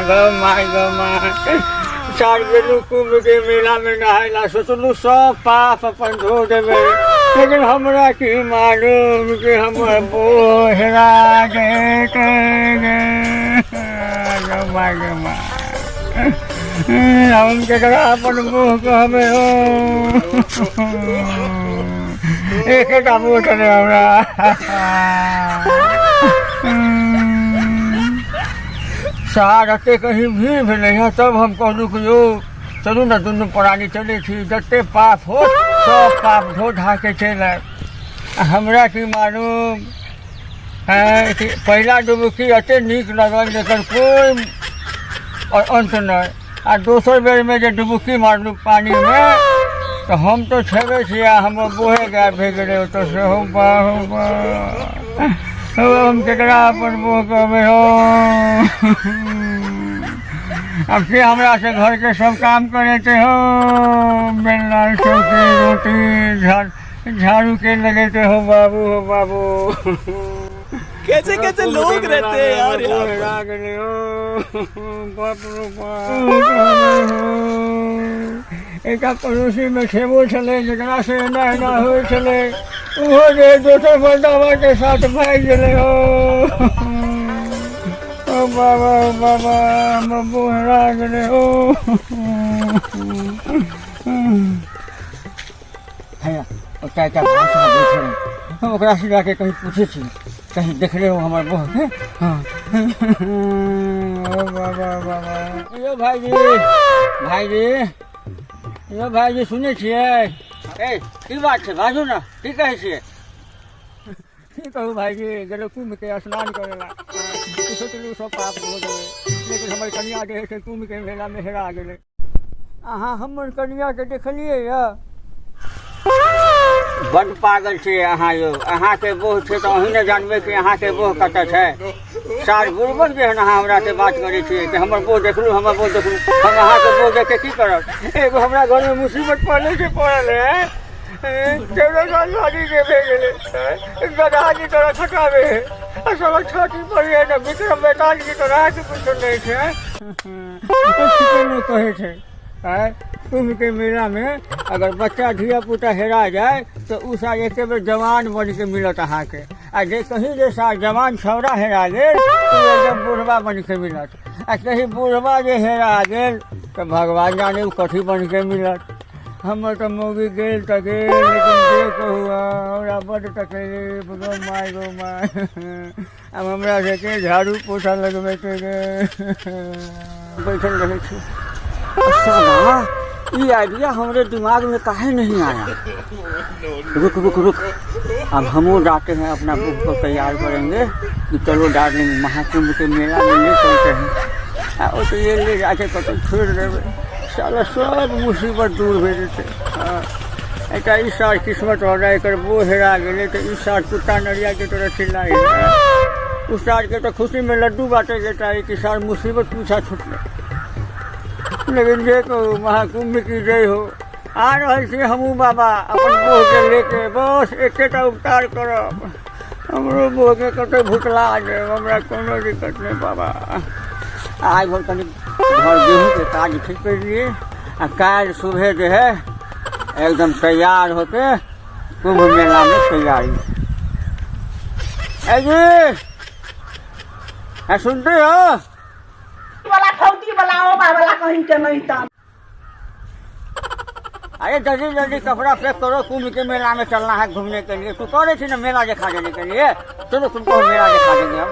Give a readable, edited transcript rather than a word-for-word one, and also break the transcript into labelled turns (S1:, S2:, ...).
S1: गो my go my. सार गेलू कुंभ के मेला में नहाय ला, सोचलू सब पाप अपन धो देबै, लेकिन हमरा की मालूम कि हमर बोह हेरा जेतै गे। गो my go my, हम केकरा अपन मुँह कहबै हो? एकेटा मुँह छलै हमरा। सार एते कहीं भीड़ भेलै हँ, तब हम कहलहुँ कि यौ चलू ने, दुनू प्राणी चलै छी, जते पाप हो सब पाप धो धा के चलि आयब। आ हमरा की मालूम है कि पहिला डुबकी एते नीक लगल जकर कोइ और अन्त नहि, आ दोसर बेरमे जे डुबकी मारलहुँ पानिमे तऽ हम तऽ छेबे छी आ हमर बोहे गायब भए गेलै ओतऽ से। हो बा हो बा, हम केकरा अपन बोह कहबै हो? अब से हमरा से घर के सब काम करेते हो, बेलना चौकी रोटी झाड़ू के लगेते हो बाबू, हो बाबू।
S2: कैसे कैसे लोग रहते हैं यार यहाँ पर।
S1: गेलै हो बाप रो बाप। एकटा पड़ोसीमे छेबो छलै जकरा से एना एना होइ छलै, ओहो जे दोसर मर्दाबा के साथ भागि गेलै हो। ओ बाबा, ओ बाबा, हमर बोहरा गेलै हो। हैया ओतऽ एकटा भाय साहब बैठल रहै, हम ओकरा से जाके कहीं पूछै छी, कहीं देखले हो हमर बहू के? हाँ। ओ बाबा, बाबा, यौ भाईजी, भाईजी, यौ भाईजी, सुनै छियै? ए, की बात छै? बाजू ने, की कहै छियै? की कहू भाईजी, गेलहुँ कुंभ के स्नान करै ला, सोचलहुँ सब पाप धो देबै, लेकिन हमर कनिया जे है से कुंभ के मेला मे हेरा गेलै। अहाँ हमर कनियाके देखलियै यऽ? बड्ड पागल छियै अहाँ यौ। अहाँके बोह छै तऽ अहीं ने जानबै कि अहाँके बोह कतऽ छै। सार बुड़बक जेहन अहाँ हमरा से बात करै छियै कि हमर बोह देखलू, हमर बोह देखलू। हम अहाँके बोह देख के की करब? एगो हमरा घरमे मुसीबत पड़ले से पड़ल है, 14 साल शादी के भए गेलै, गदहा की तरह खटाबे है आ साला छाती पर है ने विक्रम बेताल की तरह के कुछो नहि छै। ठीके नहि कहै छै, आँय, कुम्भके मेलामे अगर बच्चा धिया पुता हेरा जाय तऽ ओ साल एके बेर जवान बनि के मिलत अहाँके, आ जे कहीं जे साल जवान छौड़ा हेरा गेल तऽ ओ एकदम बुढ़वा बनि के मिलत, आ कहीं बुढ़वा जे हेरा गेल तऽ भगवान जाने ओ कथी बनि के मिलत। हमर तऽ मौगी गेल तऽ गेल, लेकिन जे कहू हमरा बड्ड तकलीफ। गो my, go my, आब हमरा सबके झाड़ू पोछा लगबैके गे बैठल रहै छी। साला ई आइडिया हमरे दिमाग में काहे नहीं आया? रुक रुक रुक, अब हमू जाते हैं, अपना बुक को तैयार करेंगे कि चलो डार्लिंग, महाकुंभ के मेला में ले चलते हैं। आ ओ तो ये ले जाके कतौ छोड़ि देबै, साला सब मुसीबत दूर भए जेतै। हँ, एकटा ई साल किस्मत वाला एकर बोह हेरा गेलै तऽ ई साल कुत्ता नरिया के तरह चिल्लाइ है। उस साल के तऽ खुशी में लड्डू बांटे के चाही कि साल मुसीबत पीछा छुटलै। लेकिन जे कहू, महाकुंभ की जय हो। आ रहल छी हमहूँ बाबा अपन बोह के लेके, बस एकेटा उपकार करब, हमरो बोह के कतौ भुतला देब, हमरा कोनो दिक्कत नहि बाबा। आइ भर कनि घर गेहूँके काज ठीक करि आ काल्हि सुबह जे है एकदम तैयार होके कुंभ मेला में तैयारी। ए जी, ए, सुनते हो?
S3: वाला फौजी वाला ओबा वाला कहीं के नहीं तम।
S1: अरे जल्दी जल्दी कपड़ा पैक करो, कुंभ के मेला में चलना है घूमने के लिए। तू कह रही थी ना मेला दिखा देने के लिए, चलो तुमको हम मेला दिखा देंगे हम।